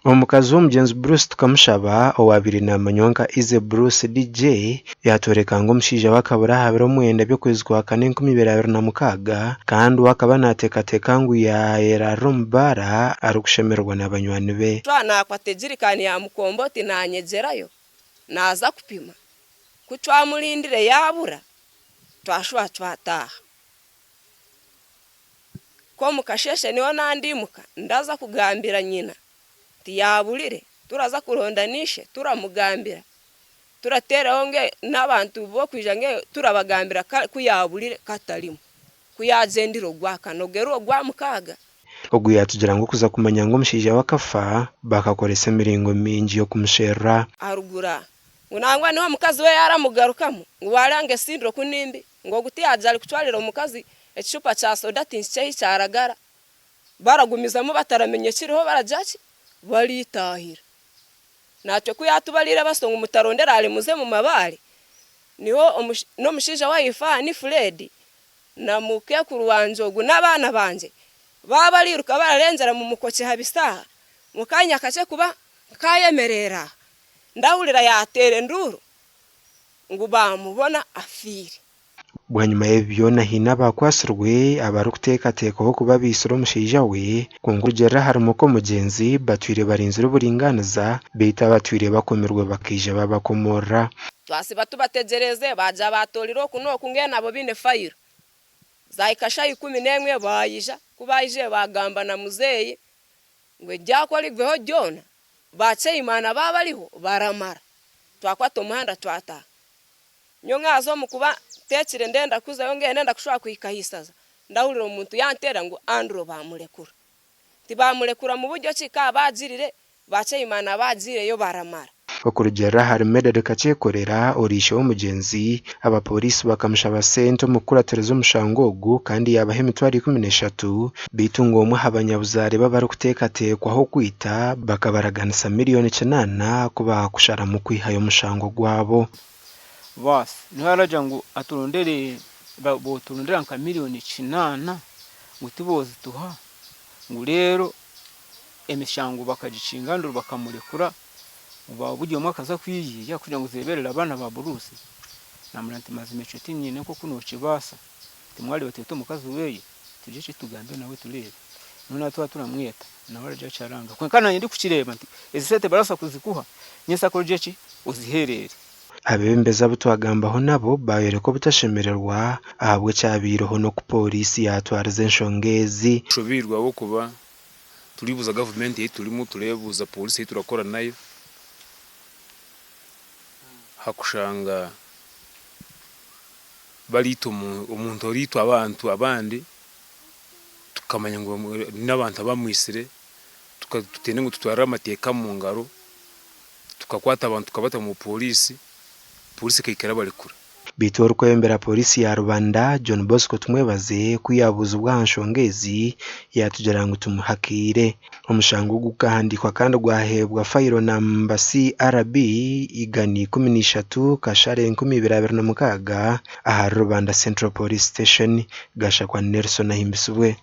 Omukazi w'omugyenzi Bruce Tukamushaba owaabaire naamanywa nka Easy Bruce DJ yaatworeka ngu omushaija we akabura aha biro mwenda by'okwezi kwa kana 2026 kandi we akaba naateekateeka ngu yaayeraarira omu baara arikushemererwa na banywani be. Cwa naakwata ejirikaani ya mukomboti naanyegyerayo naaza kupima. Ku twamurindire yaabura, twashuba twataaha. Ku omu kasheeshe niho naandiimuka ndaza kugambira nyina nti yaaburire, turaza kuronda na ishe turamugambira, turateeraho nge n'abantu b'okwija nge turabagambira ku yaaburire ku atarimu, ku yaagyendire ogwakana ogwo eri ogwamukaaga. Ogu yaatugira ngu okuza kumanya ngu omushaija we akafa, bakakoresa emiringo mingi y'okumusherura. Aharuguru aha ngu nangwa niho omukazi we yaaramugarukamu ngu waaranga esindiro ku ni mbi. Ngu ogu tiyaagye arikutwarira omukazi ekicupa kya soda tinkikye ahi kyaragara. Baragumizamu bataramenya ekiriho baragira ki? Baritahira. Natwe ku yatubariire baso ngu mutarondera hare muze mu mabaare, niho n'omushaija waife aha ni Fred na mukekuru wangye ogu n'abaana bangye baaba bariruka bararengyera mu mukokye ha bisaaha, mu kanya kakye kuba nkayemerera aha ndahurira yateera enduuru ngu baamubona afiire. Bwanyima y'ebi byona haine abakwatsirwe abarikuteekateekwaho kuba baitsire omushaija we kwonka kurugiirira ahari muka omugyenzi batwire barinzire oburingaaniza beitu abatwire bakomirwe bakaija babakomorora. Twasiba tubategyereze baagira baatoorire oku n'oku mbwenu abo baine fayiro. Zaahika shaaha 11 baayija, ku baayijire baagamba na muzeeyi ngu eryakora rigweho ryona, ba chairman baaba bariho baramara. Twakwata omuhanda twataaha. Nyowe nkaza omu kuba nteekire ndenda kuzayo mbwenu ndenda kushuba kuhika aha isaza, ndahurira omuntu yanteera ngu Andrew baamurekura. Nti baamurekura mu buryo ki? Ka baagirire ba chairman abaagiireyo baramara. Okurugiirira ahari Medard Kakyekorera ori ishe w'omugyenzi, abapooriisi bakamushaba sente omu kukuratiriza omushango ogu kandi yaabaha emitwaro 13 beitu ngu omwe aha banyabuzaare be abarikuteekateekwaho kwita bakabaraganisa miriyoni kinaana ku baakusharamu kwihayo omushango gwabo. Baasi niho aragira ngu aturondere boturondera nka miriyoni kinaana ngu tibozituha ngu reero emishango bakagikinga nduru bakamurekura ngu buri omwe akaza kwiyiya kugira ngu zireberere abaana ba Bruce, namugira nti mazima ekyo tinyine nkoku nokibaasa, timwareba twete omukazi weye tugire eki tugambe nawe tureebe. Mbwenu twaba turamweta nawe aragira eki aranga kwonka nanye ndikukireeba nti ezi sente barabaasa kuzikuha nyensakare ogire ki oziherere. Abeebembezi abu twagambaho nabo baayoreka obutashemererwa ahabw'ekyabaireho n'oku pooriisi yaatwarize enshonga ezi. Tushobeirwe ahabw'okuba turibuuza gavumenti ei turimu, tureebuuza pooriisi ei turakora nayo, hakushanga bariita omuntu oriitwa abantu abandi tukamanya ngu n'abantu abamwitsire, tutenda ngu tutware amateeka omu ngaro, tukakwata abantu tukabata omu pooriisi, pooriisi ekaikara ebarekura. Beitu orikwebembera Pooriisi ya Rubanda, John Bosco Tumwebaze ku yaabuuzibwa aha nshonga ezi, yaatugira ngu tumuhakiire. Omushango ogu gukahandiikwa kandi gwaheebwa fayiro namba CRB 113 kashare 2026 ahari Rubanda Central Police Station, Gashakwa Nelson Ahimbisibwe.